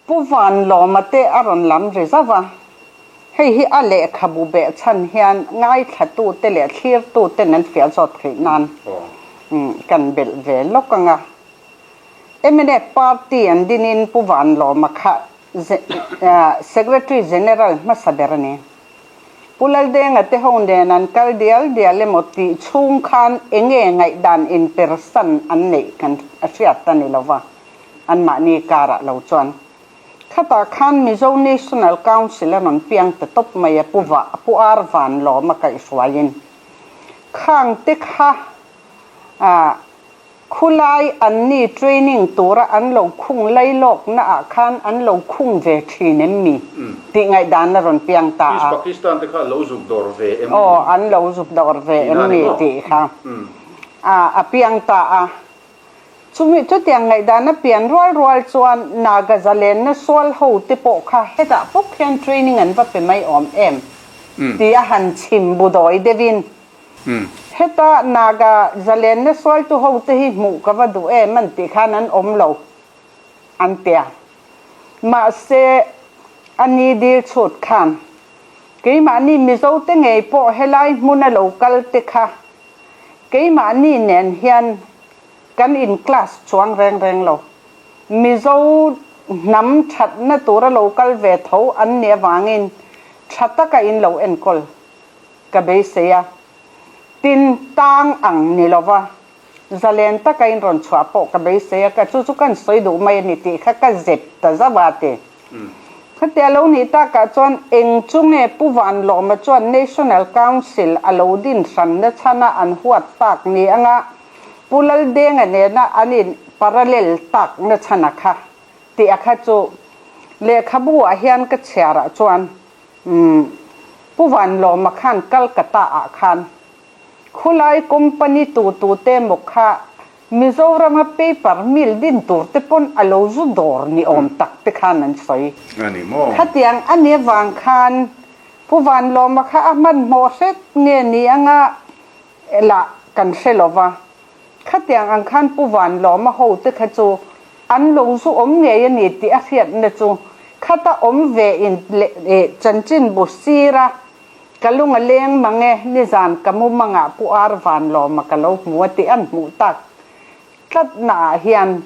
Pu Vanlawma te a rawn lam ri zauh a, hei hi a lehkhabu behchhan hian ngaithlatute leh thlirtuten an fiah zawt theih nan kan belh ve lawk ang a. Mnf party an dinin Pu Vanlawma kha Secretary General hmasa ber a ni. Pu Laldenga te ho nen an kal dial dial emaw tih chhung khan enge ngaihdan inpersan an neih kan hriat a ni lova. Anmahni karah lo chuan khatah khan Mizo National Council a rawn piang ta tawp mai a, Pu Va, Pu Ar Vanlawma kaihhruaiin khang te kha khulai anni training tura an lo khung lailawkna ah khan an lo khung ve thin em mi tih ngaihdan a rawn piang ta a. East Pakistan te kha lo zuk dawr ve em mi? Aw, an lo zuk dawr ve em mi tih kha a piang ta a. Chumi chutiang ngaihdana pian rual rual chuan Naga zalenna sual ho te pawh kha hetah bawk hian training an va pe mai awm em ti a han chhim bu dawi deuhin heta Naga zalenna sualtu ho te hi hmuh ka va duh em an tih khan an awm lo an tia. Mahse a ni dil chhut khan keimahni Mizo te ngei pawh helai hmuna lo kal te kha Keimahni nen hian kan in class chuang reng reng lo. Mizo hnam thatna tura lo kal ve tho an nih avangin tha taka in lo enkawl ka beisei a. Tin, tang ang ni lova zalen taka in rawn chhuah pawh ka beisei a, ka chu chu kan sawi duh mai a ni tih kha ka zep ta zauh a ti. Khatia lo nih takah chuan eng chu nge Pu Vanlawma chuan National Council a lo din hranna chhana an huat tak ni anga Pu Laldenga nena an in parallel takna chhana kha tih a kha chu lehkhabu ah hian ka chhiar ah chuan umm Pu Vanlawma khan Calcutta ah khan Khulai company tu tu te maw kha Mizorama paper mill din tur te pawn a lo zu dawr ni awm tak te khan an sawi. A ni maw? Khatiang a nih avang khan Pu Vanlawma kha a hmanhmawh hret nge ni anga lah kan hre lo va. Khatiang ang khan Pu Vanlawma ho te kha chu an lo zu awm ngei a ni tih a hriatna chu khata awm ve in leh chanchinbu sira Ka lung a leng mang e, nizan ka mumangah Pu Ar Vanlawma ka lo hmu a tih an hmuh tak tlatna ah hian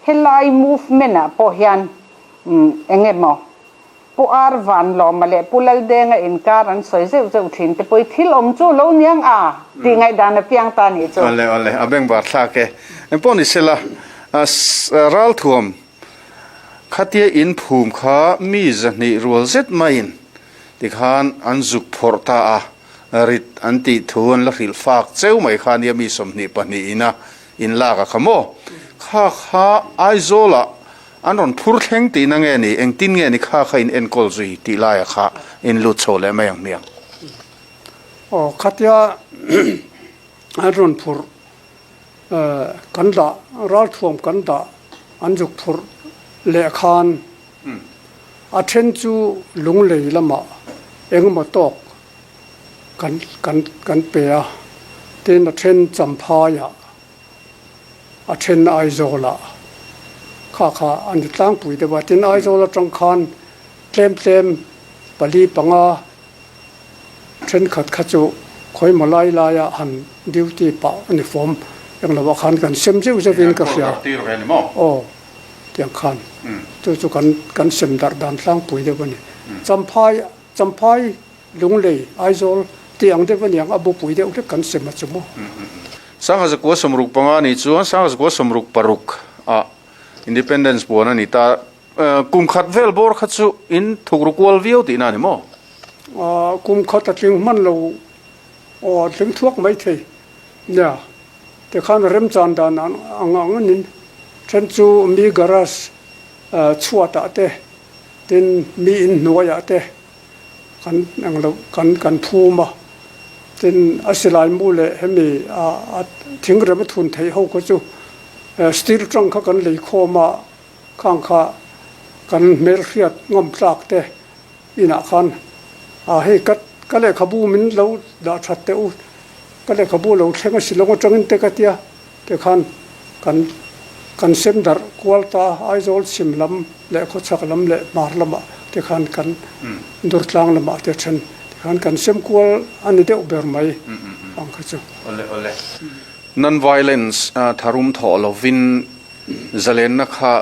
helai movement ah pawh hian eng emaw Pu Ar Vanlawma leh Pu Laldenga inkar an sawi zeuh zeuh thin te pawh i thil awm chu lo niang a tih ngaihdan a piang ta nih chu. Awle awle, a bengvar thlak e. Engpawh ni sela, ralthuam khatia inphum kha mi zahnih rual zet maiin Tikhan an zuk phawrh ta a, rit an tih thu an la hrilh fak cheu mai kha nia mi 22 ina in lak a kha maw? Kha kha Aizawlah an rawn phur thleng tihna nge ni, engtin nge ni kha kha in enkawl zui tih laia kha in lut chho leh mai ang hmiang. Aw khatia an rawn phurh kan dah ralthuam kan dah an zuk phurh leh khan A then chu lunglei lamah engemaw tawk kan kan kan pe a, tin a then Champhaiah, a then Aizawlah kha kha a ni tlangpui deuh a, tin Aizawl atang khan tlem tlem pali panga thenkhat kha chu khawimaw lai laia han duty pah a ni fawm englo ah khan kan sem zeuh zeuhin ka hria. Aw. Tiang khan chu chu kan kan sem darh dan tlangpui deuh a ni. Champhai Champhai Lunglei Aizawl tih ang deuh a niang a bupui deuh hlek kan sem a chu maw. Sangha zakua 65 ni chuan Sangha zakua 66 ah Independence puan a ni ta. Kum khat vel bawr kha chu in thuk ru kual viau tihna a ni maw? Kum khat a tling hman lo aw a tling thuak mai thei nia. Tikhan remchan dan ang angin then chu mi garage chhuatah te tin mi in hnuaiah te kan eng lo kan kan phum a, tin a silai mu leh hemi a thingrem a thun theih ho kha chu steel tang kha kan lei khawm a, khang kha kan hmelhriat ngam tlak te inah khan a hei ka ka lehkhabu min lo dah that teh u, ka lehkhabu lo thleng a silawng atangin te ka tia te khan kan. Kan sem darh kual ta Aizawl chhim lam leh khawchhak lam leh hmar lamah te khan kan Durtlang lamah te then te khan kan sem kual a ni deuh ber mai ang kha chu. Awle awle. Non-violence tharum thawh lovin zalenna kha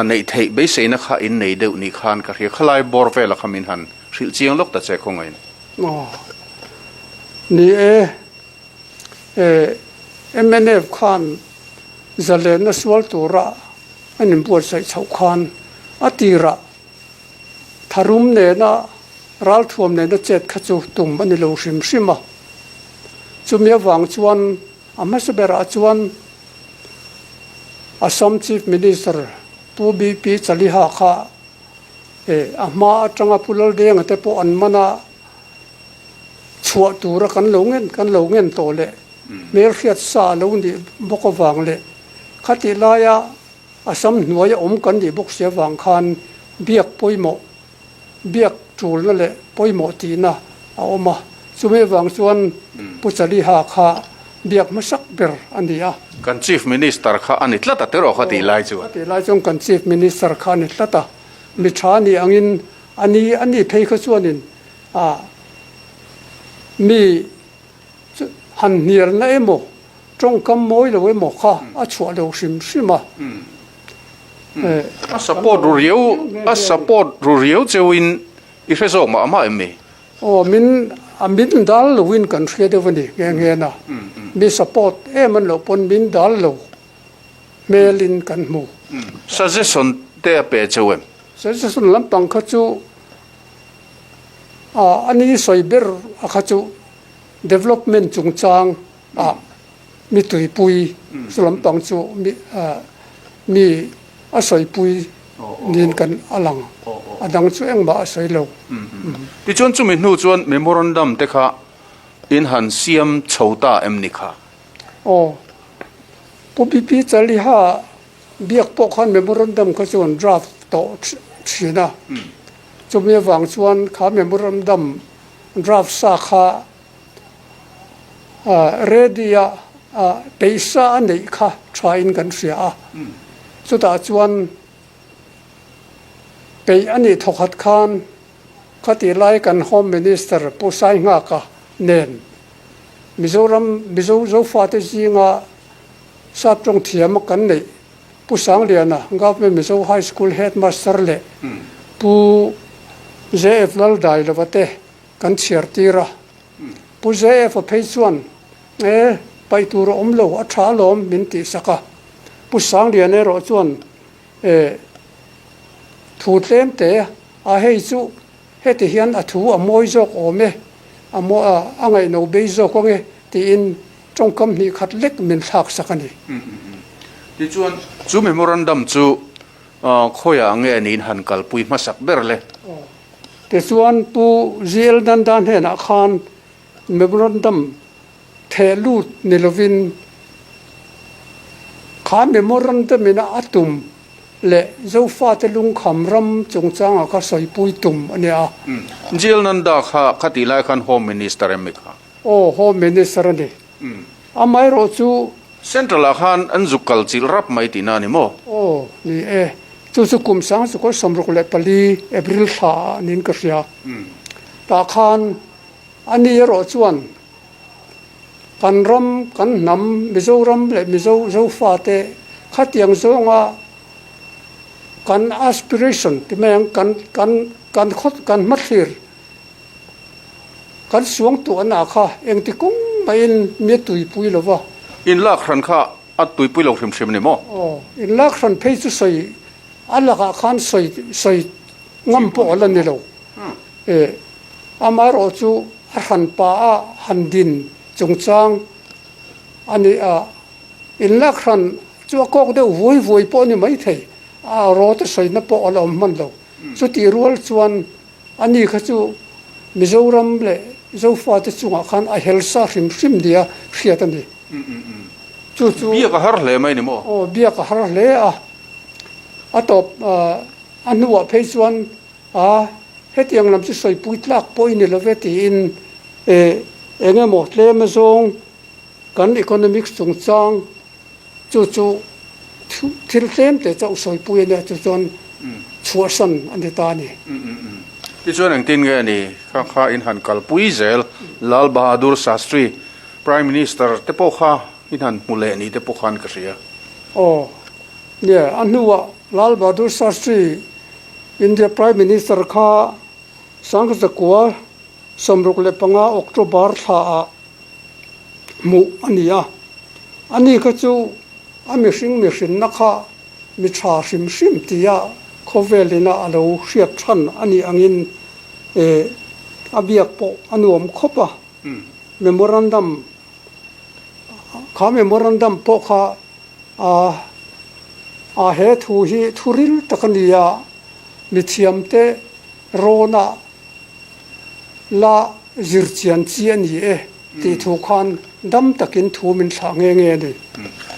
neih theih beiseina kha in nei deuh ni khan ka hria. Khalai bawr vela kha min han hrilh chiang lawk ta che khawngain. Aw. Ni e. Mnf khan zalenna sual tura an inbuatsaih chhoh khan a tirah tharum nena ralthuam nena chet kha chu tum a ni lo hrim hrim a. Chumi avang chuan a hmasa berah chuan Assam Chief Minister Pu BP Chaliha kha a hma atanga Pu Laldenga te pawh an man a, chhuah tura kan lo ngen kan lo ngen tawh leh hmelhriat sa a lo nih bawk avang leh khatih laia Assam hnuaia awm kan nih bawk si avang khan biak pawimawh biak tulna leh pawimawh tihna a awm a, chumi avang chuan Pu Chaliha kha biak hmasak ber a ni a. Kan Chief Minister kha a ni tlat a tiraw kha tih lai chuan. Khatih lai chuan kan Chief Minister kha a ni tlat a, mi tha nih angin a ni a ni phei kha chuanin A mi chu han hnialna emaw, tawngkam mawi lo emaw kha a chhuah lo hrim hrim a. A support ru riau, a support ru riau cheuin i hre zawk mah mah em mi? Aw, min, a min dal loin kan hria deuh a ni nghe nghe na. Mi support em an loh pawn min dal lo hmelin kan hmu. Suggestion te a pe cheu em? Suggestion lampang kha chu A ni sawi ber a kha chu development chungchang ah mi tuipui chu lampang chu mi mi a sawipui niin kan a lang a dang chu engmah a sawi lo. Tichuan chumi hnu chuan memorandum te kha in han siam chho ta em ni kha? Aw, Pu BP Chaliha Biak pawh khan memorandum kha chu an draft tawh thin a, chumi avang chuan kha memorandum draft sa kha ready a peih sa a neih kha tha in kan hria a, chutah chuan peih a nih thawkhat khan khatih lai kan Home Minister Pu Sainghaka nen Mizoram Mizo Zofate zinga Sap tawng thiam a kan neih Pu Sangliana, Government Mizo High School Headmaster leh Pu JF Laldailova te kan chhiar tir a. Pu JF a phei chuan, E, paih tur a awm lo, a tha alawm min tih sak a. Pu Sangliana erawh chuan, E, thu tlem te a hei chu heti hian a thu a mawi zawk awm e, a a ngaihno bei zawk ang e tiin Tawngkam hnih khat lek min thlak sak a ni. Tichuan, chu memorandum chu khawiah nge niin han kalpui hmasak ber le? Tichuan, Pu GL Nanda hnenah khan memorandum theh lut ni lovin kha memorandum ina a tum leh Zofate lungkham ram chungchangah kha sawipui tum a nia. GL Nanda kha khatih lai khan Home Minister em mi kha? Aw, Home Minister a ni. Amaherawh chu. Central ah khan an zuk kal chilh rap mai tihna a ni maw? Aw, ni e. Chu chu kum 1964 April thla ah niin ka hria. Tah khan a ni erawh chuan kan ram, kan hnam, Mizoram leh Mizo Zofate khatiang zawnga kan aspiration ti mai ang, kan kan kan khaw kan hmathlir Kan suangtuahna kha engti kawng mahin mi a tuipui lo va. Inlak hran kha a tuipui lo hrim hrim a ni maw? Aw, inlak hran phei chu sawi a lakah khan sawi sawi ngam pawh a la ni lo. E, amaherawh chu a hran pa a han din chungchang a ni a, inlak hran chu a kawk deuh vuai vuai pawh a ni maithei, a rawt a sawina pawh a la awm hman lo. Chutih rual chuan Ani kha chu Mizoram leh Zofate chungah khan a helsa hrim hrim nia hriat a ni. Chu chu. Biak a har hle mai ni maw? Aw, biak a har hle a. A tawp a hnuah phei chuan a hetiang lam chu sawipui tlak pawh i ni lo ve tiin eng emaw tlem azawng kan economics chungchang chu chu. Thil tlem te chauh sawipui a nia chu chuan chhuahsan a ni ta a ni. Tichuan engtin nge ni kha kha in han kalpui zel Lal Bahadur Shastri Prime Minister te pawh kha in han hmu leh ni te pawh khan ka hria. Aw nia a hnuah Lal Bahadur Shastri India Prime Minister kha Sangzakua 65 October thla ah hmuh a ni a, ani kha chu a mihring mihrinna kha mi tha hrim hrim tia khawvel ina a lo hriat than a nih angin eh a biak pawh a nuam khawp a, memorandum kha memorandum pawh kha a a he thu hi thu ril tak a ni a, mithiamte rawnah La zir chian chi a ni e tih thu khan dam takin thu min thlah nghe nghe a ni.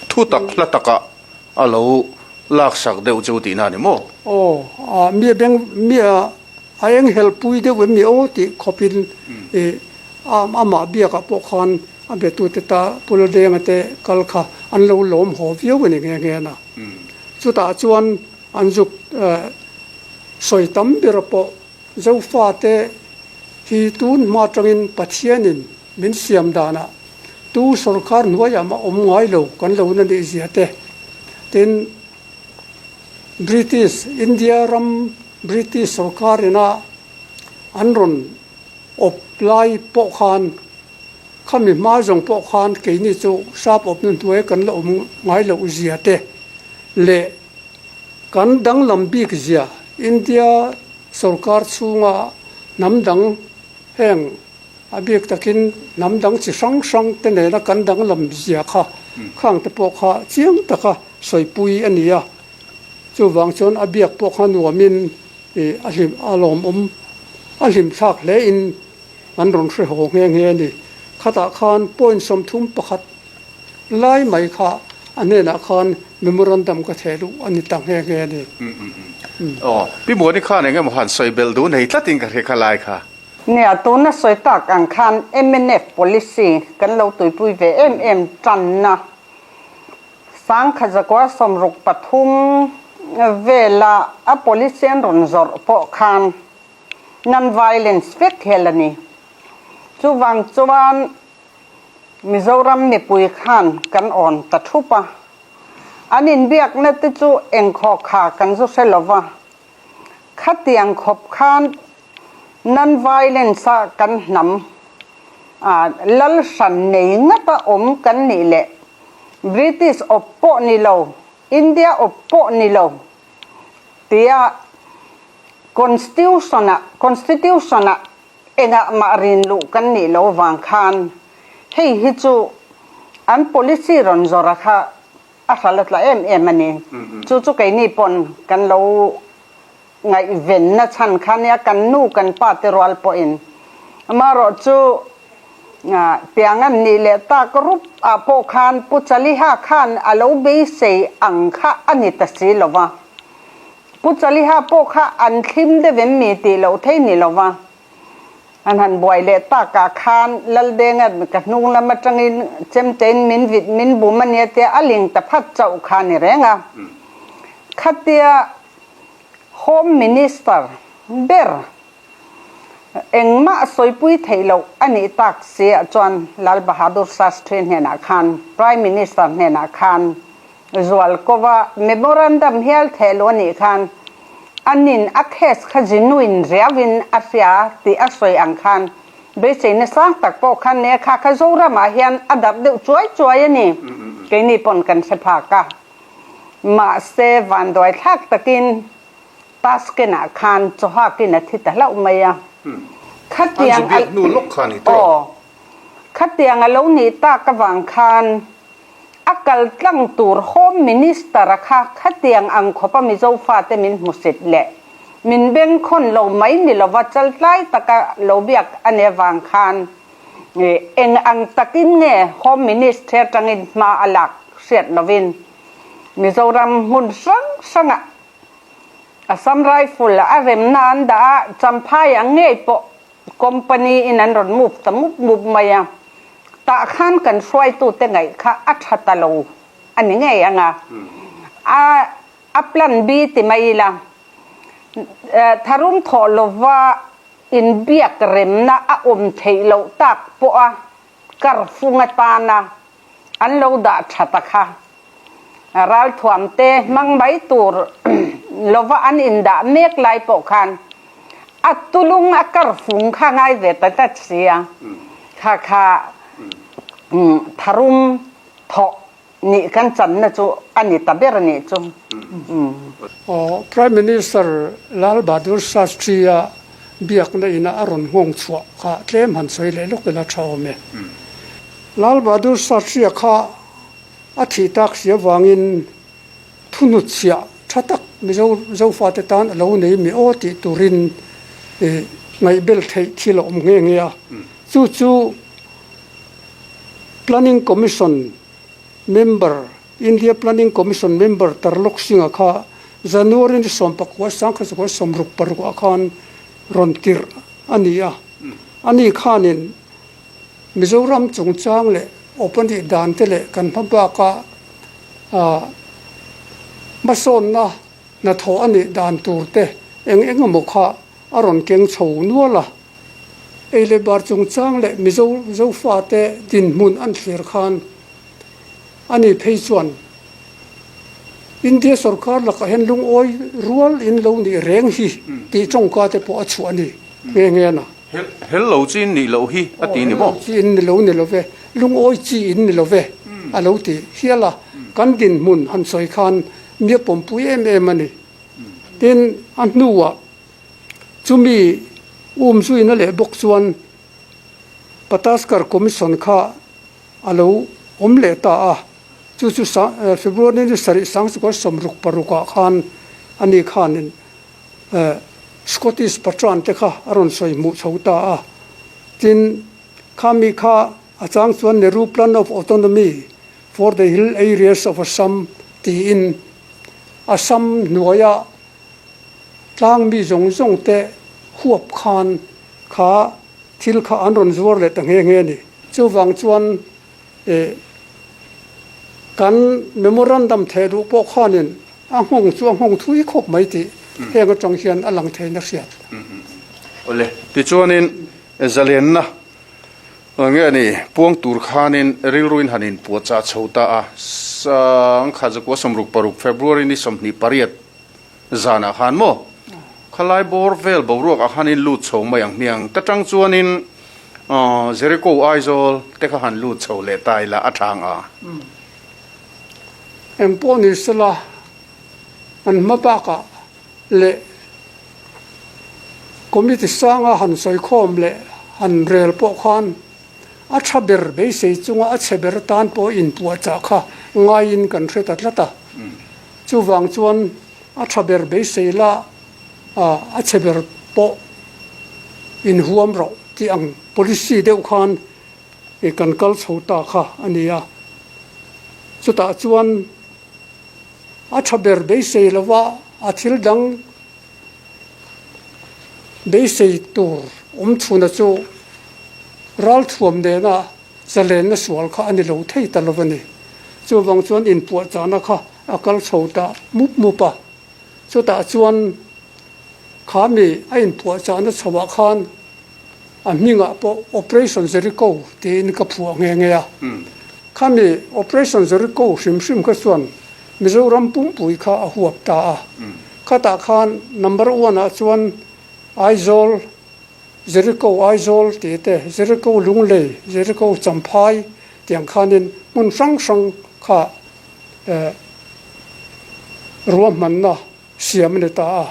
Thu tak hla takah a lo laksak deuh chu tihna a ni maw? Aw, a mi a beng mi a a eng helh pui deuh em ni aw tih khawpin i amah biakah pawh khan a betute ta Pu Ladenga te kal kha an lo lawm haw viau a ni nghe nghe a na. Chutah chuan an zuk sawi tam ber pawh Zofate hi tun hma atangin Pathianin min siam danah tu sorkar hnuaiah mah awm ngai lo kan lo na nih zia te, tin British India ram British sorkar ina an rawn awp lai pawh khan khami hma zawng pawh khan keini chu sap awpna hnuai kan la awm ngai loh zia te leh Kan danglam bik zia India sorkar chhunga hnam dang heng a bik takin hnam dang chi hrang hrang te nena kan danglam zia kha khang te pawh kha chiang taka sawipui a ni a. Chuvang chuan a biak pawh kha nuamin ih a hlim a lawmawm a hlimthlak hlein an rawn hre haw nghe nghe a ni. Khatah khan point 31 Lai mai kha a hnenah khan memorandum ka theh luh a ni ta nghe nghe a ni. Aw, Pi Muani khan eng emaw han sawi belh duh nei tlatin ka hre kha lai kha. Nia, tuna sawi tak ang khan mnf policy kan lo tuipui ve em em tanna Sangkhazakua 63 vela a policy an rawn zawrh pawh khan non-violence vek hel a ni. Chuvang chuan Mizoram mipui khan kan awn ta thup a, an inbiakna te chu engkhaw kha kan zu hre lo va, khatiang khawp khan non-violence a kan hnam a lal hran nei ngata awm kan nih leh British awp pawh ni lo, India awp pawh ni lo tia Constitution-ah Constitution-ah Engah mah rin luh kan nih lo vang khan hei hi chu an policy rawn zawrha kha a hral a tla em em a ni. Chu chu keini pawn kan lo ngaihvenna chhan kha nia kan nu kan pa te rual pawhin amaherawh chu tiang an nih leh tak rup ah pawh khan Pu Chaliha khan a lo beisei ang kha a ni ta si lo va. Pu Chaliha pawh kha an thlim deuh em mi tih loh thei ni lo va, an han buai leh takah khan Laldenga ka hnung lam atangin chemtein min vit min bum a nia tia a ling ta phat chauh kha ni reng a. Khatia Home Minister ber engmah sawipui theih loh a nih tak si ah chuan Lal Bahadur Shastri hnenah khan Prime Minister hnenah khan Zualkova memorandum hial theh luh a nih khan anin a case kha genuine riauin a hria tih a sawi ang khan beiseina sang tak pawh khan nia kha kha Zoramah hian a darh deuh chuai chuai a ni. Keini pawn kan hre phak a. Mahse vanduai thlak takin Taskenah khan chawhakin a thi ta hlauh mai a. Khatiang a aw khatiang a lo nih tak avang khan A kal tlang tur Home Minister a kha khatiang ang khawpa Mizo fate min hmusit leh min bengkhawn lo mai ni lova chaltlai taka lo biak a nih avang khan eng ang takin nge Home Minister atangin hma a lak hriat lovin Mizoram hmun hrang hrangah Assam Rifle a remna an dah a, Champhai ang ngei pawh Company in an rawn move ta mup mup mai a, tah khan kan hruaitute ngaih kha a tha ta lo a ni ngei ang a. A a plan B ti mai ila, tharum thawh lova inbiak remna a awm theih loh tak pawha karfung atana an lo dah tha ta kha. Ralthuam te hmang mai tur lova an indah mek lai pawh khan a tulung a karfung kha ngai ve ta tlat sia, kha kha tharum thawh nih kan channa chu a ni ta ber a nih chu. Prime Minister Lal Bahadur Shastri-a biakna ina a rawn nghawng chhuah kha tlem han sawi leh lawk ila tha awm e. Lal Bahadur Shastri-a kha a thih tak si avangin thunutchhiah tha tak Mizo Zofate tan a lo nei mi aw tih turin ngaihbel theih thil a awm nghe nghe a. Chu chu Planning Commission member, India Planning Commission member Tarlok Singh-a kha January ni 19 1966 ah khan rawn tirh a ni a. Ani khanin Mizoram chungchang leh awpani dan te leh kan hma baka hmasawnna hnathawh a nih dan tur te eng eng emaw kha a rawn keng chho nual a. Ei leh bar chungchang leh Mizo Zofate dinhmun an thlir khan ani phei chuan India sorkar lakah hian lungawi rual in lo nih reng hi tih tawngka te pawh a chhuah a ni nghe nghe a. Hel lo chi in nih loh hi a ti ni maw? Hel lo chi in ni lo ni lo ve, lungawi chi in ni lo ve a lo ti hial a, kan dinhmun han sawi khan mi a pawmpui em em a ni. Tin, a hnuah Chumi umzuina leh bawk chuan Pataskar Commission kha a lo awm leh ta a, chu chu February ni sarih sangchukua 66 ah khan ani khanin Scottish Patran te kha a rawn sawi hmuh chho ta a. Tin, khami kha a chang chuan Nehru Plan of Autonomy for the Hill Areas of Assam tiin Assam hnuaia Tlang mi zawng zawng te huap khan kha thil kha an rawn zuar leh ta nghe nghe a ni. Chuvang chuan eh kan memorandum theh duh pawh khanin a nghawng chu a nghawng thui khawp mai tih heng atang hian a lang theiin a hriat. Awle, tichuanin zalenna nge ni puang tur khanin rilruin han inpuahchah chho ta a, sangkhat zakua 66 February ni 28 Zanah khan maw? Khalai bawr vel boruak ah khan in lut chho mai ang hmiang. Ta tang chuanin Jericho Aizawl te kha han lut chho leh ta ila a tang a. Eng pawh ni sela an hma bakah leh committee sanga han sawikhawm leh han rel pawh khan a tha ber beisei chunga a chhe ber tan pawh inpuahchah kha ngaiin kan hre ta tlat a. Chuvang chuan a tha ber beisei la a chhe ber pawh inhuam rawh tih ang policy deuh khan kan kal chho ta kha a ni a. Chutah chuan a tha ber beisei lova a thil dang beisei tur awm chhuna chu ralthuam nena Zalenna sual kha a ni lo thei ta lo a ni. Chuvang chuan inpuahchahna kha a kal chho ta mup mup a. Chutah chuan kha mi a inpuahchahna chhoah khan a hmingah pawh Operation Jericho tiin ka phuah nghe nghe a. Khami Operation Jericho hrim hrim kha chuan Mizoram pumpui kha a huap ta a. Khatah khan number one ah chuan Aizawl, Jericho Aizawl tih te, Jericho Lunglei, Jericho Champhai tih ang khanin hmun hrang hrang kha ruahmanna siam a ni ta a.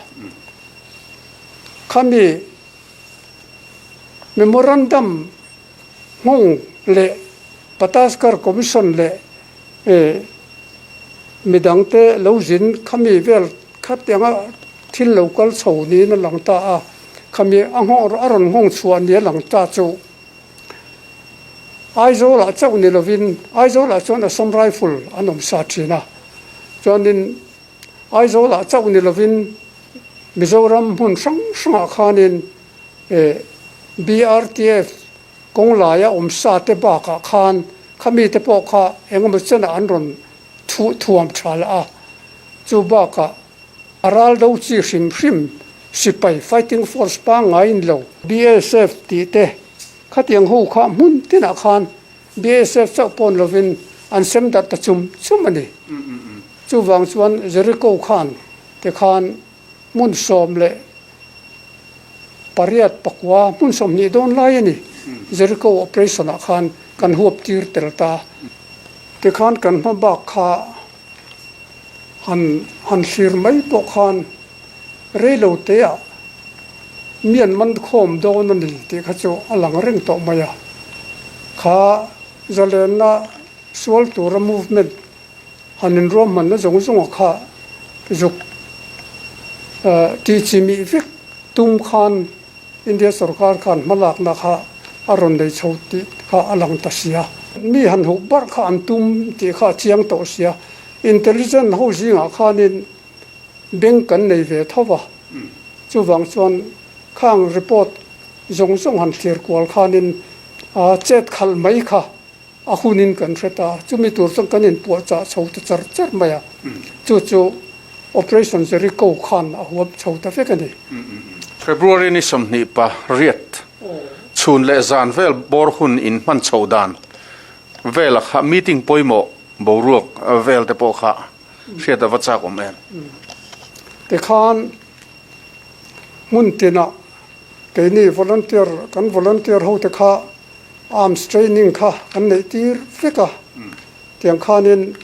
Khami memorandum nghawng leh Pataskar Commission leh Midangte lo zin khami vel khatianga thil lo kal chho niin a lang ta a, khami a nghawng a rawn nghawng chhuah ni a lang ta chu Aizawlah chauh ni lovin Aizawlah chuan Assam Rifle an awm sa thin a, chuanin Aizawlah chauh ni lovin Mizoram hmun hrang hrangah khanin BRTF Kawng laia awm sa te bakah khan kha mite pawh kha engemaw chenah an rawn thuam tha lah a. Chu bakah a ral do chi hrim hrim sipai fighting force pangngaiin lo BSF tih te khatiang ho kha hmun tinah khan BSF chauh pawn lovin an sem darh ta chum chum a ni. Chuvang chuan Jericho khan te khan hmun 18 pakua hmun 20 dawn lai a ni. Jericho operation ah khan kan huap tir tel ta. Tikhan kan hma bak kha han han thlir mai pawh khan reilo te ah mi an man khawm dawn a ni tih kha chu a lang reng tawh mai a. Kha zalenna sual tura movement han inruahmanna zawng zawnga kha zuk tihchimih vek tum khan India sorkar khan hmalakna kha a rawn nei chho tih kha a lang ta sia. Mi han huh barh kha an tum tih kha a chiang tawh sia. Intelligent ho zingah khanin bank kan nei ve tho va, chuvang chuan khang report zawng zawng han thlir kual khanin chet khalh mai kha A hunin kan hre ta, chumi tur chuan kan inpuahchah chho ta char char mai a, chu chu Operation Jericho khan a huam chho ta vek a ni. February ni 28 chhun leh zan vel bawr hun in hman chho dan vela kha meeting pawimawh boruak vel te pawh kha hriat a va chak awm em? Tikhan hmun tinah keini volunteer kan volunteer hote kha Arms training kha kan neih tir vek a, tiang khanin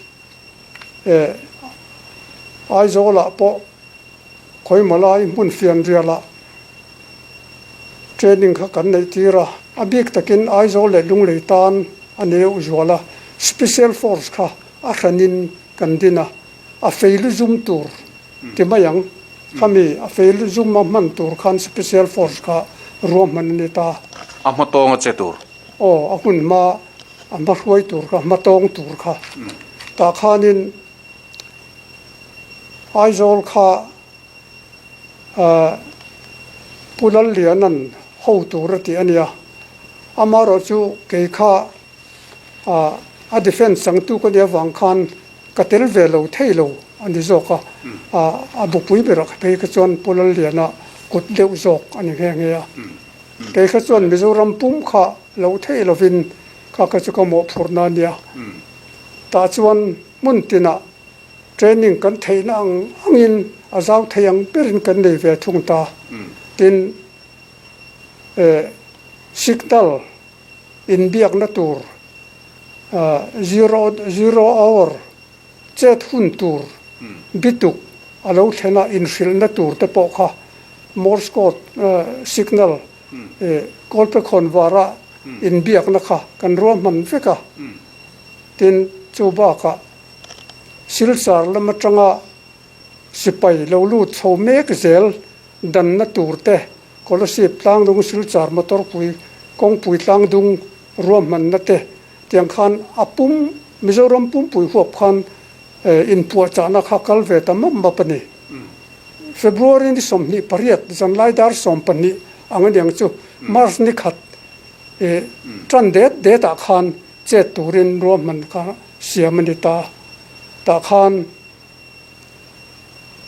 eh Aizawlah pawh Khawimalai hmun fianrialah training kha kan neih tir a, a bik takin Aizawl leh Lunglei tan a ni deuh zual a, Special Force kha a hranin kan din a, a fei lu zum tur ti mai ang. Khami a fel zum a hman tur khan special force kha ruahman a ni ta. A hma tawng a che tur. Aw, a hun hma, a hma hruai tur kha, hma tawng tur kha. Tah khanin Aizawl kha Pu Lalliana'n ho tur a ti a nia. Amaherawhchu kei kha a defence changtu ka nih avang khan ka tel ve lo thei lo a ni zawk a, a bupui berah ka phei kha chuan Pu Lalliana kut deuh zawk a ni nghe nghe a. Kei kha chuan Mizoram pum kha lo thei lovin kha kha chu ka mawhphurhna a nia. Tah chuan hmun tinah training kan theihna ang angin a zau thei ang berin kan nei ve thung ta. Tin, signal inbiakna tur zero zero hour chet hun tur bituk a lo thlen a, inhrilhna tur te pawh kha Morse code signal kawlpe khawn vara inbiakna kha kan ruahman vek a. Tin, chu bakah Silchar lam atanga sipai lo lut chho mek zel danna tur te, Kolasib tlangdung Silchar motor pui kawngpui tlangdung ruahmanna te tiang khan a pum Mizoram pumpui huap khan inpuahchahna kha kal ve ta map map a ni. February ni 28 zanlai dar 12 ang aniang chu March ni khat tan det det ah khan chet turin ruahman kha siam a ni ta. Tah khan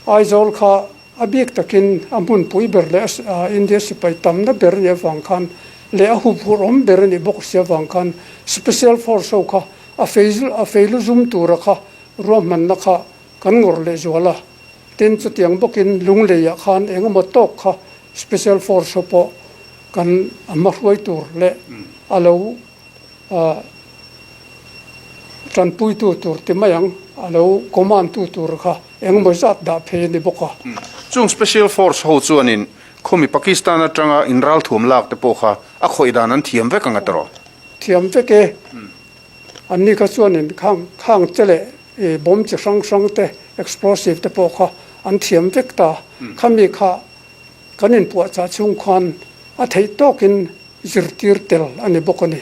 Aizawl kha a bik takin a hmunpui ber leh India sipai tamna ber a nih avang khan leh a huphurhawm ber a nih bawk si avang khan Special Force ho kha a a fei lu zum tura kha ruahmanna kha kan ngawrh leh zual a. Tin, chutiang bawkin Lungleiah khan eng emaw tawk kha Special Force ho pawh kan a hmahruai tur leh a lo Tanpuitu tur ti mai ang, a lo command tu tur kha engemaw zat dah phei a ni bawk a. Chung Special Force ho chuanin khawmi Pakistan atanga in ralthuam lak te pawh kha a khawih dan an thiam vek ang a tawrh? Thiam vek e. Anni kha chuanin khang khang te leh bomb chi hrang hrang te, explosive te pawh kha an thiam vek ta. Khami kha kan inpuahchah chhung khan a theih tawkin zirtir tel a ni bawk a ni.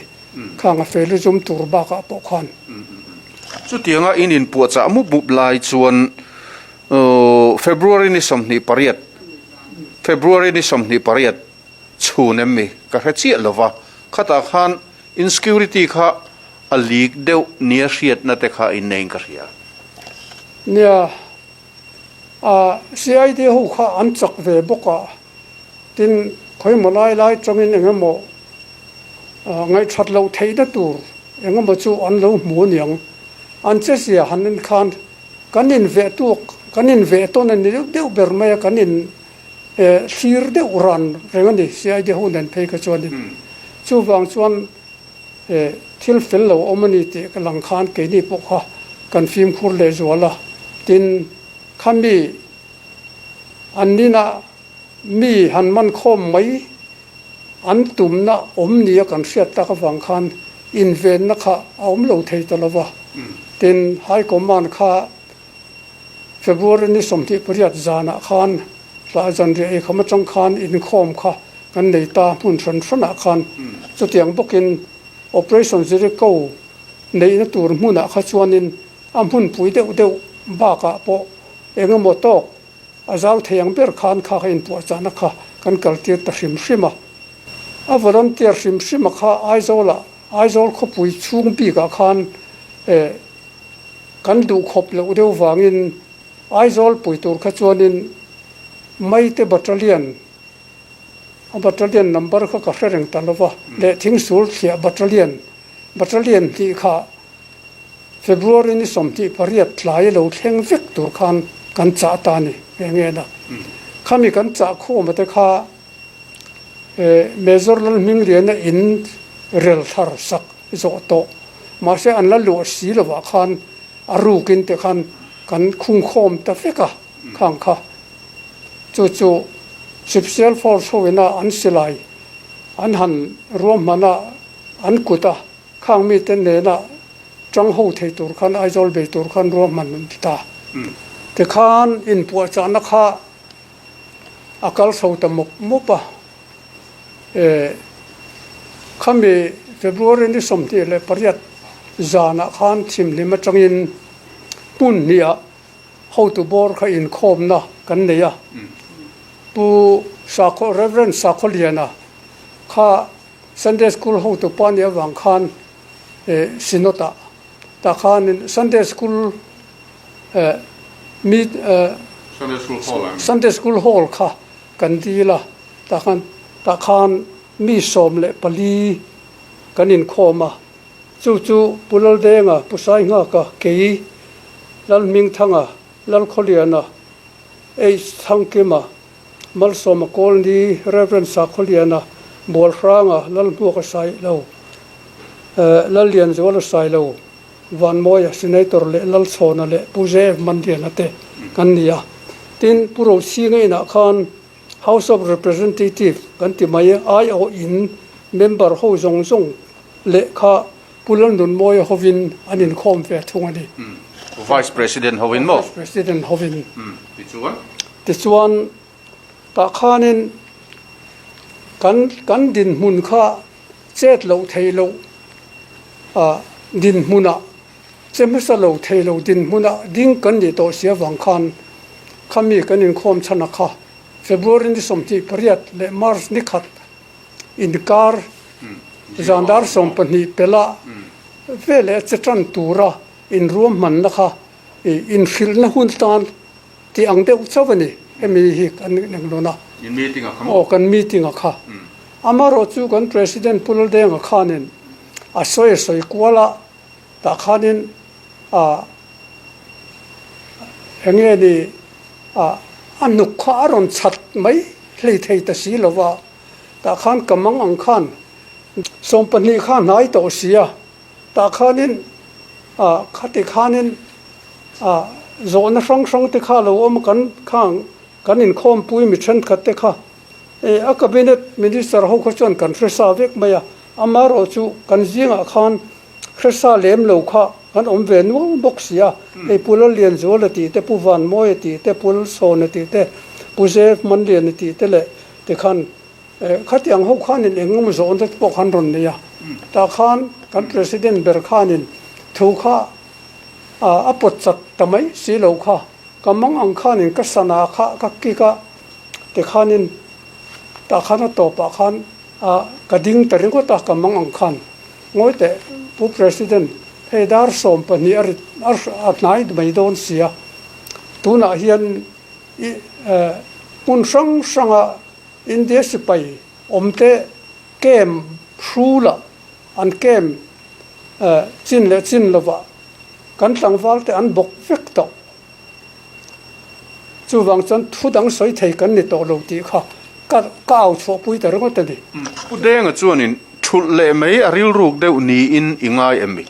Khang a feli zum tur bakah pawh khan. Chutianga in inpuahchah mup mup lai chuan February ni 28, February ni 28 chhun em mi ka hre chiah lo va, khatah khan insecurity kha a leak deuh nia hriatna te kha inneiin ka hria. Nia. CID ho kha an chak ve bawk a, tin khawimaw lai lai tangin eng emaw ngaihthat loh theihna tur eng emaw chu an lo hmu aniang. An che zia han en khan kan inveh tuak, kan inveh tawn a ni deuh deuh ber mai a, kan in thlir deuh ran reng a ni CID ho nen phei kha chuanin. Chuvang chuan thil fel lo awm a ni tih ka lang khan keini pawh kha kan fimkhur leh zual a, tin khami an inah mi han man khawm mai an tumna awm nia kan hriat tak avang khan invenna kha a awm lo thei ta lo va, tin High Command kha February ni 28 zanah khan hlai zanriah eikham atang khan inkhawm kha kan nei ta hmun hran hranah khan chutiang bawkin Operation Jericho neihna tur hmunah kha chuanin a hmunpui deuh deuh bakah pawh eng emaw tawk a zau thei ang ber khan kha kha inpuahchahna kha kan kaltir ta hrim hrim a. A volunteer hrim hrim a kha Aizawlah Aizawl khawpui chhung bikah khan eh kan duhkhawp loh deuh vangin Aizawl pui tur kha chuanin Maite Battalion A battalion number kha ka hre reng ta lo va, leh Thingsul thliah battalion, battalion hnih kha February ni 28 tlai lo thleng vek tur khan kan chah ta a ni nghe nghe na. Khami kan chah khawma te kha Major Lalhmingliana in rel thar sak zawh tawh, mahse an la luah si lovah khan a rukin te khan kan khungkhawm ta vek a khang kha. Chu chu Sipsial Force ho ina an silai an han ruahman a, an kut a, khang mite nena tang ho thei tur khan Aizawl bei tur khan ruahman an ti ta. Tikhan inpuahchahna kha a kal chho ta mawp mawp a. E, khami February ni 28 zanah khan thimhlim atangin hmun hnih ah Hotu bawr kha inkhawmna kan nei a, Pu Sakhaw, Rev. Sakhawliana kha Sunday School hotu pa nih avang khan Synod ah tah khanin Sunday School meet Sunday School Hall kha kan dil a, tah khan tah khan mi 14 kan inkhawm a. Chu chu Pu Laldenga, Pu Sainghaka, Kei, Lalhmingthanga, Lalkhawliana, H. Thangkima, Malsawma Kawlni, Rev. Sakhawliana, Bualhranga, Lalhmuaka Sailo, Lallianzuala Sailo, Vanmawia, Senator leh Lalchhawna leh Pu JF Manliana te kan ni a. Tin, Pu Rochhinga inah khan House of Representative kan ti mai, aiawhin member ho zawng zawng Lehkha Pu Lalnunmawia hovin an inkhawm ve thung a ni. Vice President hovin maw? Vice President hovin. Tichuan? Tichuan, tah khanin kan kan dinhmun kha chet loh theih loh dinhmunah, che hmasa lo thei lo dinhmunah ding kan nih tawh si avang khan khami kan inkhawm chhan a kha February ni 28 leh March ni khat inkar zan dar 12 pela veleh che tan tura inruahmanna kha inhrilhna hun tan tih ang deuh chauh a ni hemi hi kan englawn a. In meeting a kha maw? Aw kan meeting a kha. Amaherawh chu kan President Pu Laldenga khanin a sawi a sawi kual a, tah khanin a enge ni a hnuk kha a rawn chhat mai hlei thei ta si lo va, tah khan ka mang ang khan 12 kha hnai tawh si a, tah khanin ah khati khanin ah zawhna hrang hrang te kha lo awm kan khang kan inkhawmpui mi thenkhat te kha eh a cabinet minister ho kha chuan kan hre sa vek mai a, amaherawh chu kan zingah khan Hresa lem lo kha kan awm ve nual bawk si a, hei Pu Lallianzuala tih te, Pu Vanmawia tih te, Pu Lalsawna tih te, Pu Zef Manliana tih te leh tikhan khatiang ho khanin eng emaw zawhna te pawh khan rawn nei a. Tah khan kan President ber khanin thu kha a pawt chat ta mai si lo kha, ka mang ang khanin ka sana kha ka kik a tikhanin tah khan a tawpah khan A, ka ding ta ringawt a, ka mang ang khan. Ngawi teh, Pu President, hei dar 12 a rit a hnai mai dawn sia. Tunah hian Hmun hrang hranga India sipai awmte camp hrulah an camp chin leh chin lovah kan tlangvalte an bawk vek tawh. Chuvang chuan thu dang sawi thei kan ni tawh lo tih kha ka ka au chhuahpui ta ringawt a ni. Pu Denga chuanin thulh leh mai a rilruk deuh niin i ngai em mi?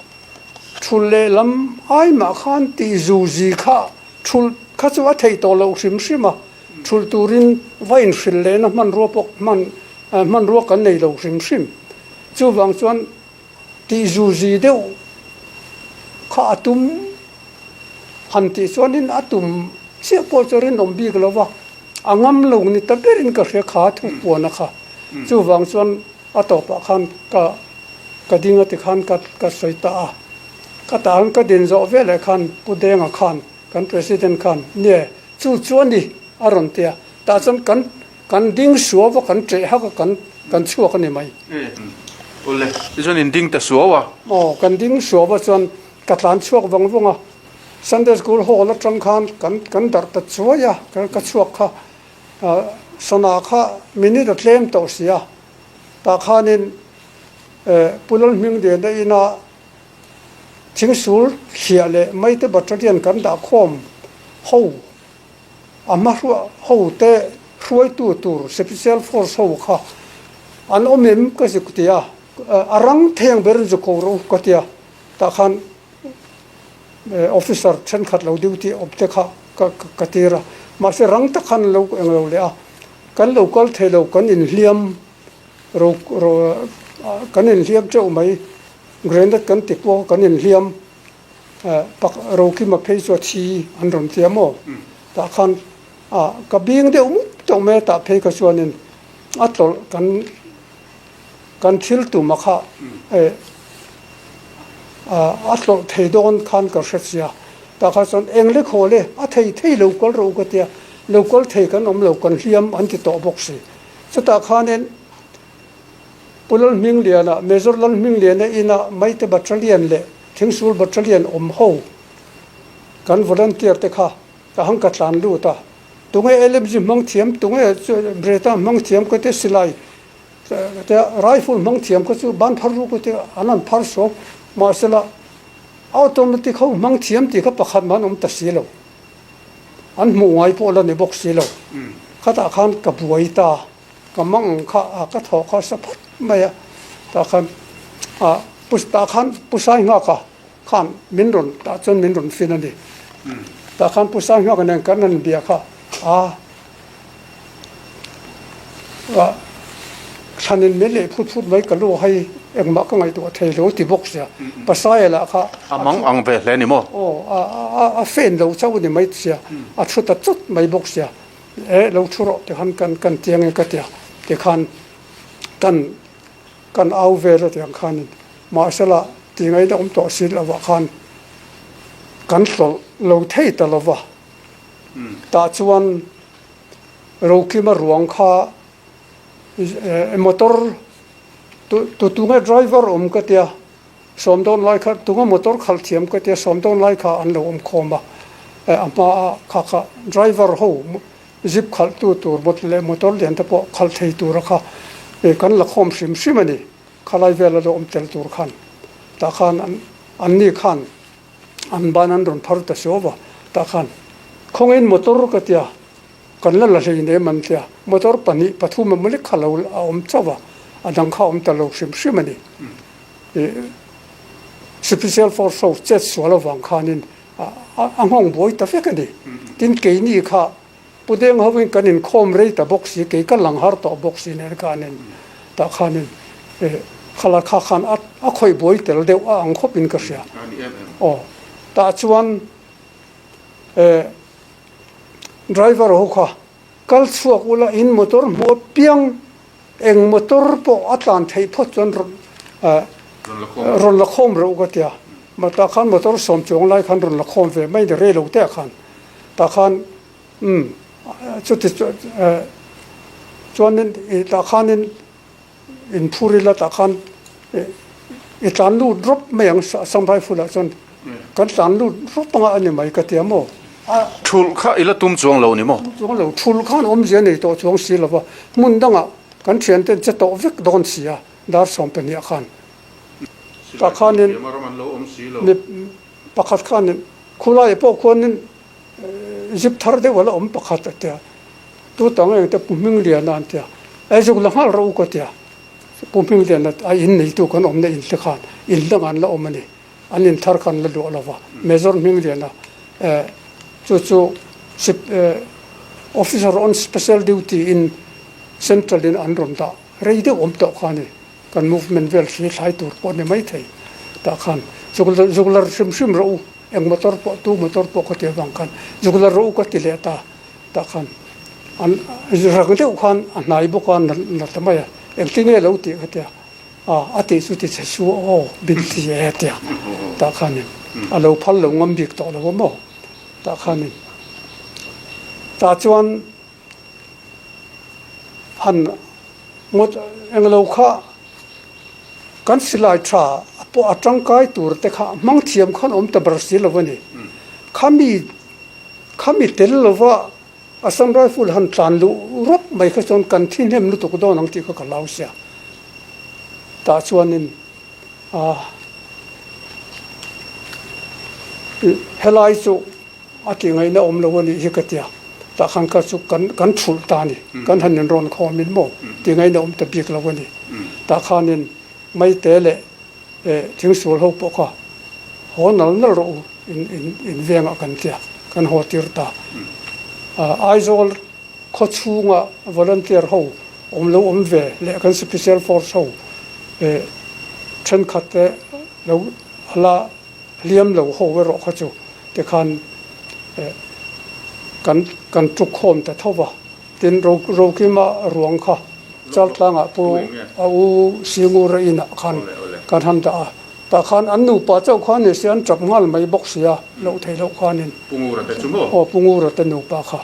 Thulh leh lam ai mah khan tih zu zi kha thulh kha chu a theih tawh loh hrim hrim a, thulh turin va inhrilh lehna hmanrua pawh hman hmanrua kan nei lo hrim hrim. Chuvang chuan tih zu zi deuh kha a tum han tih chuanin a tum chiah pawh chu rinawm bik lo va, a ngam lo ni ta berin ka hria kha thu puana kha. Chuvang chuan a tawpah khan ka ka ding a tikhan ka ka sawi ta a. Ka tan ka din zawh veleh khan Pu Denga khan kan President khan nie chu chu a ni a rawn ti a, tah chuan kan kan ding suau a kan ṭeh hak a kan kan chhuak a ni mai. Awle, tichuan in ding ta suau a? Aw, kan ding suau a chuan ka tlan chhuak vang vang a, Sunday School hall aṭang khan kan kan darh ta chuai a, ka chhuak kha sana kha minute a tlem tawh si a, tah khanin Pu Lalhmingdena ina Thingsul thliah leh Maite Battalion kan dah khawm ho a hma ho te hruaitu tur Special Force ho kha an awm em ka zuk ti a, a rang theng ber in zuk ko rawh u ka ti a, tah khan officer thenkhat lo duty awm te kha ka tir a, mahse rang tak khan an lo eng lo leh a, kan lo kal thei lo kan inhliam ro ro kan inhliam teuh mai. Grenade kan ti pawh kan inhliam pak Rokima phei chu a thi an rawn tia maw? Tah khan ah ka bing deuh mup tawh mai a tah phei kha chuanin a tlawlh kan kan thil tum a kha eh a tlawlh thei dawn khan ka hre sia tah kha chuan eng le khaw le a thei thei lo kal rawh u ka tia lo kal thei kan awm lo kan hliam an ti tawh bawk si chutah khanin Pu Lalhmingliana, Major Lalhmingliana ina Maite Battalion leh Thingsul Battalion awm ho kan volunteer te kha ka hang ka tlan lut a. Tunge LMG hmang thiam, tunge Breta hmang thiam ka te silai te rifle hmang thiam ka chu ban phar ruk te an han phar suau. Mahsela automatic ho hmang thiam tih kha pakhat mah an awm ta si lo. An hmuh ngai pawh la ni bawk si lo. Khatah khan ka buai ta. Ka mang kha a ka thaw kha sa phawt mai a, tah khan a pu tah khan pu Sainghaka khan min rawn tah chuan min rawn fin a ni. Tah khan pu Sainghaka nen kan han bia kha a a thlanin min leh phut phut mai ka lu hei engmah ka ngaihtuah thei lo ti bawk sia Pasaia lah kha a mang ang ve hle ni maw? Aw a a a fen lo chauh a ni mai sia a thu ta chawt mai bawk sia. Eh lo thu rawh tikhan kan kan tiang e ka tia tikhan kan kan au vel a tiang khanin mahsela tingaina awm tawh si lovah khan kan tlawlh lo thei ta lova tah chuan Rokima ruang kha motor tu tunge driver awm ka tia Sawm dawn lai kha tunga motor khalh thiam ka tia sawm dawn lai kha an lo awm khawm a, a hma a kha kha driver ho zip khalh tu tur leh motor lian te pawh khalh thei tura kha kan la khawm hrim hrim a ni, khalai vel a lo awm tel tur khan tah khan an ni khan an ban an rawn phar ta suau a, tah khan khawngin motor ka tia kan la la hlei nem an tia, motor pahnih pathum emaw lek kha lo a awm chauh a, a dang kha a awm ta lo hrim hrim a ni. Special Force ho chet sual avang khanin a nghawng buai ta vek a ni. Tin, keini kha Pu Deng hovin kan inkhawm rei ta bawk si, kei ka lang har tawh bawk si nen khanin tah khanin khala kha khan a khawih buai tel deuh a ang khawpin ka hria. Aw, tah chuan driver ho kha Kal chhuak ula in motor hmuh apiang eng motor pawh a tlan theih phawt chuan rawn rawn la khawm reuh ka tia. Tah khan motor sawm chuang lai khan rawn la khawm ve mai ni rei lo te ah khan. Tah khan umm chuti chuanin tah khanin in phur ila tah khan i tlan lut rawp mai ang Assam Rifle ah chuan kan tlan lut rawp anga a ni mai ka tia maw. Thulh kha i la tum chuang lo ni maw? Tum chuang lo, thulh khan awmzia nei tawh chuang si lo va, hmun dangah kan thianten che tawh vek dawn si a, dar 12 khan. Tah khanin mi pakhat khanin khulaiah pawh khuanin zip thar deuh a la awm pakhat a tia, tu tang engte Pu Hmingliana an tia, ei zuk la nghal rawh u ka tia, Pu Hmingliana a in neitu kan awmna in te khan in dangah an la awm a ni. An in thar khan la luah lo va, Major Hmingliana chu chu Officer on Special Duty in Central in an rawn dah rei deuh awm tawh kha a ni. Kan movement vel hri thlai tur pawh a ni maithei. Tah khan zuk lar hrim hrim rawh u, eng motor pawh tu motor pawh ka ti avang khan zuk lar rawh u ka ti leh ta. Tah khan an rang deuh khan a hnai bawk a na ta mai a, engtin nge lo tih ka tia. A, a tih chu ti che su aw, bin ti e tia tah khanin a lo phal lo ngam bik tawh lo a maw tah khanin tah chuan han ngawt englo kha kan silai tha pawh a tangkai tur te kha hmang thiam khan awm ta ber si lo a ni khami khami tel lova Assam Rifle han tlan luh rawp mai kha chuan kan thi hnem lutuk dawn ang tih kha ka hlau sia. Tah chuanin ah helai chu a ti ngaihna awm lo a nih hi ka tia. Tah khan kha chu kan kan thulh ta a ni. Kan han inrawn khawmin maw ti ngaihna awm ta bik lo a ni. Tah khanin Maite leh Thingsual ho pawh kha haw nal nal rawh u in in in vengah kan tia kan haw tir ta. Aizawl khaw chhunga volunteer ho awm lo awm ve leh kan special force ho thenkhat te lo la hliam lo ho erawh kha chu tikhan kan kan tuk khawm ta tho va. Tin, Rokima ruang kha Chaltlangah Pu a u Singura inah khan kan han dah a. Tah khan an nupa chauh kha ni se an tap nghal mai bawk sia, loh theih loh khanin. Pu Ngura te chu maw? Aw, Pu Ngura te nupa kha.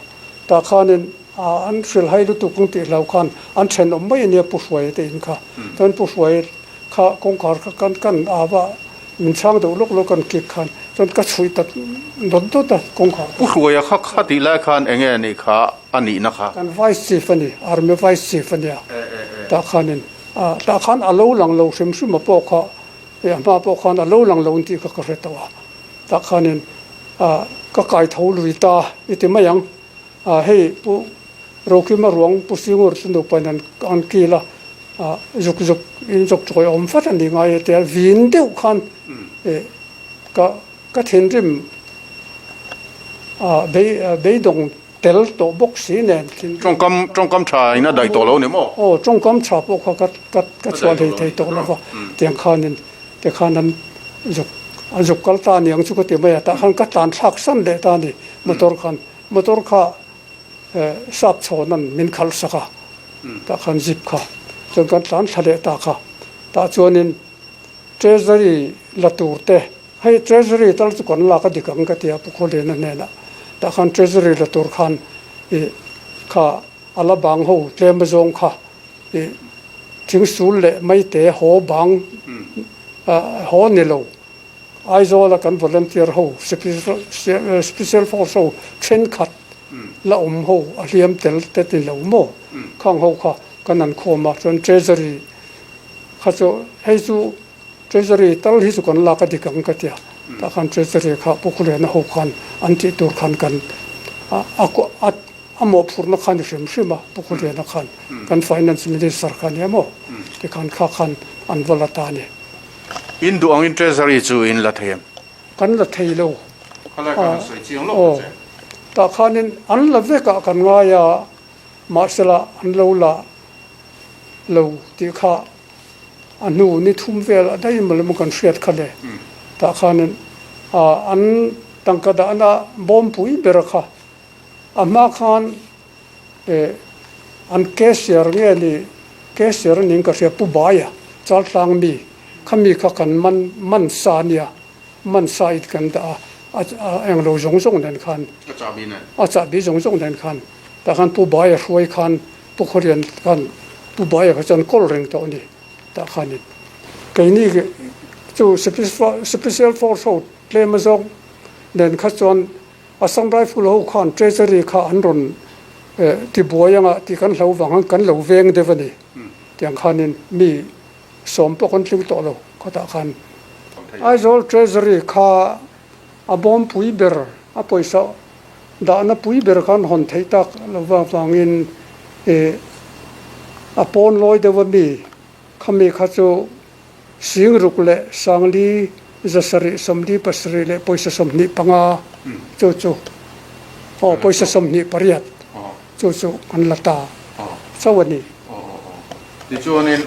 Tah khanin an hrilhai lutuk ang tih hlau khan an thenawm mai a nia Pu Hruaia te in kha. Chuan Pu Hruaia Kha kawngkhar kha kan kan au a, min chhang deuh lawk lawk kan kik khan chuan ka chhuih ta dawt dawt a kawngkhar kha. Pu Hruaia kha kha tih lai khan eng nge nih kha a nihna kha? Kan Vice Chief a ni, Army Vice Chief a nia. Tah khanin tah khan a lo lang lo hrim hrim a pawh kha, a hma pawh khan a lo lang lo tih kha ka hre tawh a. Tah khanin ka kai tho lui ta i ti mai ang. Hei Pu Rokima ruang Pu Singur chu nupain an kil a. Zuk zuk in zuk chawi awm vat a ni ngai e tia vin deuh khan ka ka thinrim beidawng tel tawh bawk si nen. Tawngkam tawngkam tha in a daih tawh lo ni maw? Aw tawngkam tha pawh kha ka ka ka chhuah hlei thei tawh lo va tiang khanin tikhan an zuk an zuk kal ta aniang chu ka ti mai a tah khan ka tlan thlak san leh ta a ni motor khan motor kha Sap chhawnan min khalh sak a, tah khan zip kha chuan kan tlan thla leh ta kha. Tah chuanin Treasury la tur te, hei Treasury tal chu kan lak a dik ang ka ti a Pu Khawliana hnenah. Tah khan Treasury la tur khan ih kha a la bang ho tlem azawng kha ih thingsul leh maite haw bang haw ni lo. Aizawla kan volunteer ho special force ho thenkhat la awm ho a hliam tel te ti lo maw khang ho kha kan an khawm a chuan treasury kha chu hei chu treasury tal hi chu kan lak a dik ang ka tia tah khan treasury kha Pu Khuliana ho khan an tih tur khan kan a a mawhphurhna khan i hrim hrim a Pu Khuliana khan kan finance minister kha nia maw tikhan kha khan an va la ta a ni. In duh angin Treasury chu in la thei em? Kan la thei lo. Khalai khan an sawi chiang lawk ta che. Aw, tah khanin an la vekah kan ngai a, mahsela an lo la lo tih kha a hnu ni thum vel a daih maw lem kan hriat kha le. Tah khanin an tangka dahna bawmpui bera kha a hma khan Eh, an cashier nge ni, cashier a ning ka hria, Pu Baia, Chaltlang mi, kha mi kha kan man, man sa a nia, man sa in kan dah a, a englo zawng zawng nen khan, A chahbi nen. A chahbi zawng zawng nen khan, tah khan Pu Baia hruai khan, Pu Khawlian khan Pu Baia kha chuan kawl reng tawh a ni, tah khanin keini chu special force ho tlem azawng nen kha chuan. Assam Rifle ho khan Treasury kha an rawn tibuai anga tih kan hlo vang khan kan lo veng deuh a ni. Tiang khanin mi sawm pawh kan tling tawh lo khatah khan. Aizawl Treasury kha a bawmpui ber, a pawisa dahna pui ber khan hawn theih tak lo vangin a pawn lawi deuh a mi khami kha chu Singruk leh Sangli 700 47 leh pawisa 25 chu chu aw pawisa 28 chu chu kan la ta chauh a ni. Tichuanin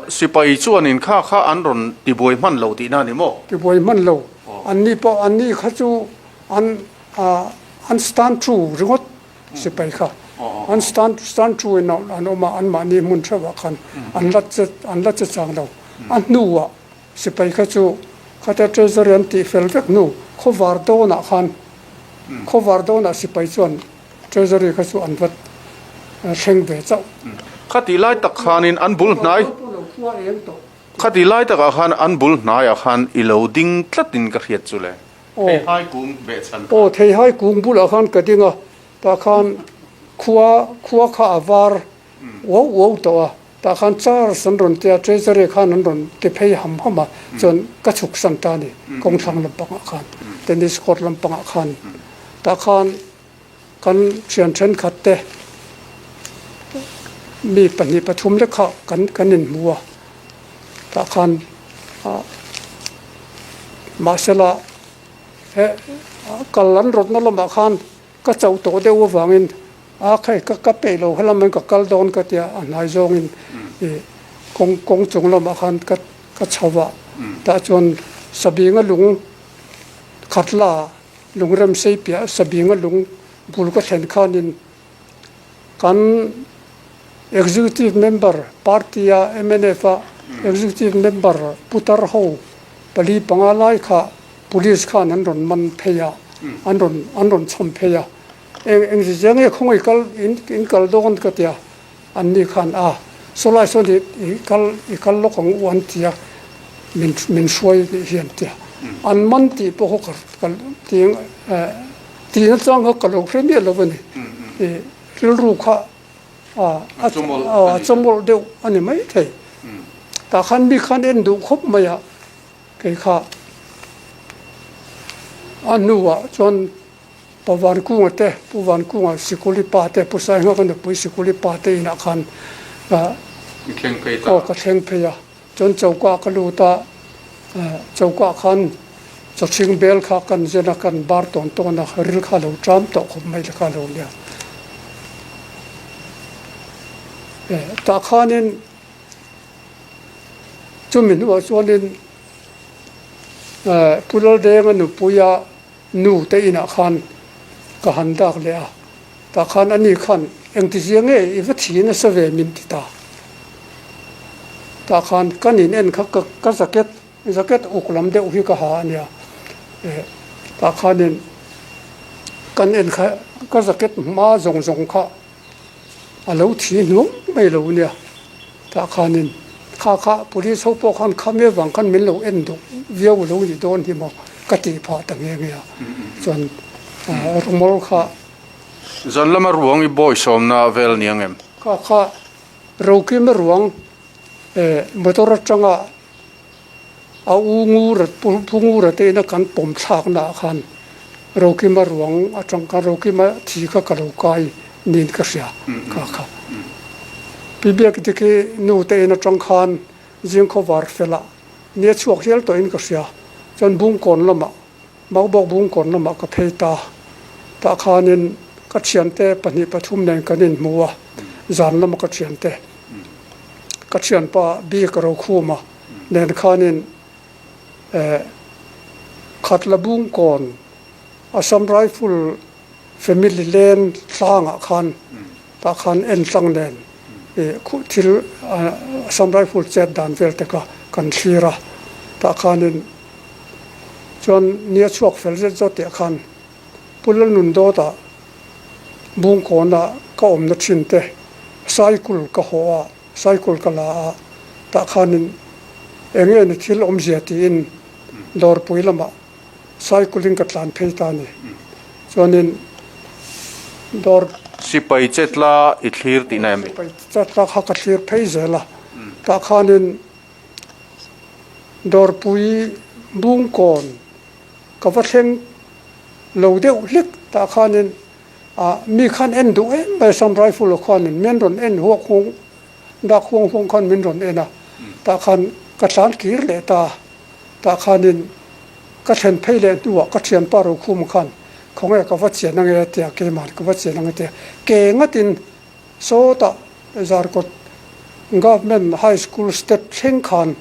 sipai chuanin kha kha an rawn tibuai hman lo tihna a ni maw? Tibuai hman lo. Anni pawh anni kha chu an an stand true ringawt Sipai kha an stand stand true in an awm a, anmahni hmun theuhah khan an la che an la che chang lo. A hnuah sipai kha chu khatia treasury an tih fel vek hnu khawvar dawnah khan khawvar dawnah sipai chuan treasury kha chu an va thleng ve chauh. Khatih lai tak khanin an bul hnai khatih lai takah khan an bul hnaiah khan i lo ding tlatin ka hriat chu le. Theihai kung behchhan kha. Aw, theihai kung bulah khan ka ding a, tah khan khua khua kha a var uau uau tawh a, tah khan Charles an rawn tia, Treasury khan an rawn ti phei ham ham a, chuan ka chhuk san ta a ni, kawngthlang lampangah khan, tennis court lampangah khan, tah khan kan thian thenkhat te mi pahnih pathum lek kha kan kan inhmu a tah khan ah mahsela he kal an rawtna lamah khan ka chauh tawh deuh avangin a kha ka ka peih lo helam in ka kal dawn ka tia a hnai zawngin ih kawng kawng chung lamah khan ka ka chho a tah chuan sabinga lung khat la Lungrem sei piah Sabinga lung bul ka thlen khanin kan Executive Member party a mnf a Executive Member putar ho pali panga lai kha Police khan an rawn man phei a, an rawn an rawn chhawm phei a. Eng eng zizia nge khawngaih kal in in kal dawn ka tia An ni khan a, Sawlai sawn i i kal i kal lawk ang u an ti a, min min hruai nih hi an ti a. An man tih pawh kha ka ka ti eh tihna chang kha ka lo hre miah lo a ni. I rilru kha a a a chawmawlh deuh a ni maithei. Tah khan mi khan en duh khawp mai a, kei kha a hnuah chuan Pa Vankunga te, Pu Vankunga Sikuli pa te, Pu Sainghaka nupui Sikuli pa te inah khan I thleng phei ta. Aw ka thleng phei a, chuan choka ka lut a, choka khan chawchhing bel kha kan zen a, kan bar tawn tawn a, ril kha a lo ṭam tawh khawp mai le kha a lo nia. Tah khanin chumi hnuah chuanin Pu Laldenga nupuia Nu te inah khan ka han dak leh a, tah khan ani khan engtizia nge i va thi nasa ve min ti ta. Tah khan kan in en kha ka ka jacket jacket uk lam deuh hi ka ha a nia, eh tah khanin kan en kha ka jacket hma zawng zawng kha A lo thi hnuam mai lo nia, tah khanin kha kha police ho pawh khan khami avang khan min lo en duh viau lo nih dawn hi maw ka tih phah ta nghe nghe a, chuan rumal kha. Zan lama ruang i bawi sawmna vel nia ngem? Kha kha Rokima ruang motor atanga A u Ngura, Pu Ngura te ina kan pawm thlakna ah khan Rokima ruang atang khan Rokima thi kha ka lo kai niin ka hria kha kha. Pi Biakdiki nu te in atang khan Zingkhawvar felah nia chhuak hial tawhin ka hria. Chuan Bungkawn lamah, Maubawk Bungkawn lamah ka phei ta. Tah khanin ka thiante pahnih pathum nen kan inhmu a, zan lama ka thiante, ka thianpa Bik Rokhuma, Nen khanin Khatla Bungkawn Assam Rifle Family Lane tlangah khan tah khan en tlang nen khuh thil Assam Rifle chet dan vel te kha kan thlir a, tah khanin chuan nia chhuak fel zet zawt tih ah khan Pu Lalnundawta Bungkawna ka awmna thin te cycle ka haw a. Cycle ka la a, tah khanin eng nge ni thil awmzia tiin dawrpui lamah cycle in ka tlan phei ta a ni. Chuanin dawr. Sipai chetla i thlir tihna em? Sipai chetla kha ka thlir phei zel a, tah khanin dawrpui bungkawn ka va thleng lo deuh hlek tah khanin ah mi khan en duh em mai Assam Rifle khanin min rawn en huak huang dak huang huang khan min rawn en a, tah khan ka tlan kir leh ta. Tah khanin ka thlen phei leh hnuah ka thianpa Rokhuma khan khawnge ka va chian ange tia keimah ka va chian ange tia ke ngatin sawtah Zarkawt Government High School step thleng khan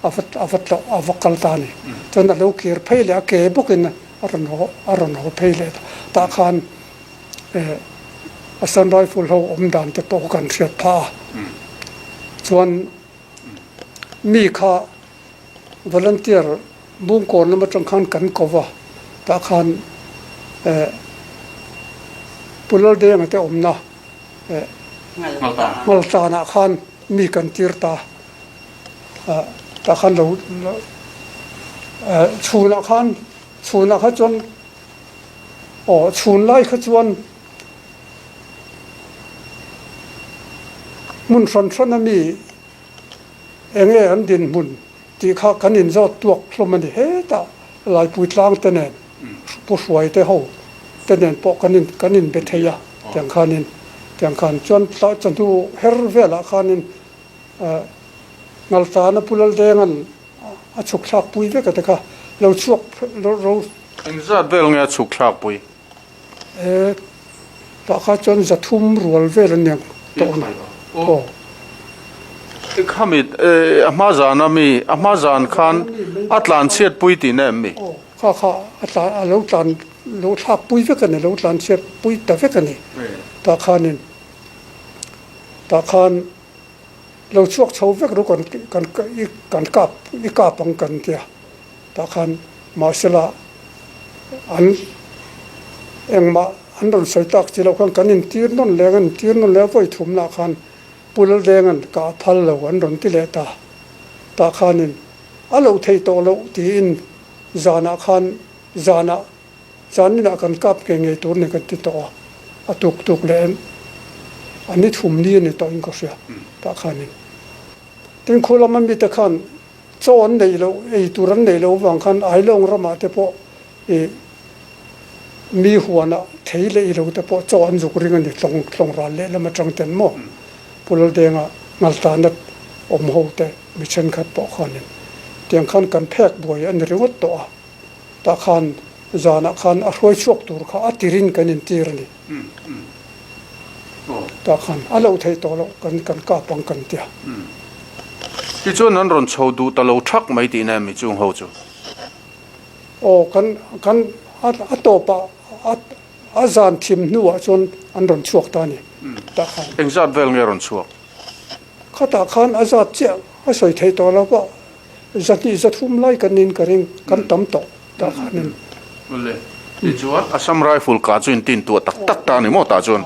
a va a va tlawh a va kal ta a ni. Chuan a lo kir phei leh a ke bawkin a rawn haw a rawn haw phei leh ta. Tah khan eh Assam Rifle ho awm dan te pawh kan hriat phah a. Chuan Mi kha volunteer bungkawn lam atang khan kan ko va, tah khan eh Pu Laldenga te awmna eh Ngaltanah khan mi kan tir ta ah tah khan lo eh chhunah khan chhunah kha chuan aw chhun lai kha chuan Hmun hran hran a mi enge an dinhmun tih kha kan inzawt tuak hlawm a ni. Hetah Laipui tlang te nen Pu Hruai te ho te nen pawh kan in kan inbe thei a tiang khanin tiang khan chuan chawhnu her velah khanin Ngaltana Pu Laldenga'n a chhuk thlak pui vek a te kha lo chhuak ro Engzat vel nge a chhuk thlak pui? E, tah kha chuan zathum rual vel an niang tawh a ni. Aw. Khami a hma zan a mi, a hma zan khan a tlan chhiat pui tihna em mi? Aw, kha kha a tlan, a lo tlan, lo thlak pui vek a ni, lo tlan chhiat pui ta vek a ni. Tah khanin, tah khan lo chhuak chho vek ru kan, kan, kan kap, i kap ang kan tia. Tah khan mahsela an engmah an rawn sawi tak chi loh khan kan intir nawn leng an intir nawn leh a vawi thumnah khan Pu Laldenga'n kah phal lo an rawn ti leh ta. Tah khanin a loh thei tawh loh tiin zanah khan zanah zaninah kan kap ngei ngei tur ni kan ti tawh a, a tuk tuk leh a ni thum ni a ni tawhin ka hria tah khanin. Tin khu lama mite khan Chaw an neih loh, ei tur an neih loh avang khan Ailawng ramah te pawh ih mi huanah thei leh ilo te pawh chaw an zuk ring a ni, tlawng tlawng ral lehlam atang ten maw Pu Laldenga ngaltana awm ho te mi thenkhat pawh khanin tiang khan kan phek buai a ni ringawt tawh a, tah khan zanah khan a hruai chhuak tur kha a tirin kan intir a ni. Tah khan a loh theih tawh loh kan kan kap ang kan tia. Tichuan an rawn chho duh ta lo thak mai tihna em mi chung ho chu? Aw kan kan a tawpah a a zan thim hnuah chuan an rawn chhuak ta a ni tah khan. Engzat vel nge rawn chhuak? Khatah khan a zat chiah a sawi theih tawh lo va, zahnih zathum lai kan nin ka ring kan tam tawh. Tah khanin. Awle. Tichuan Assam Rifle kah chu in tin tuah tak tak ta a ni maw tah chuan?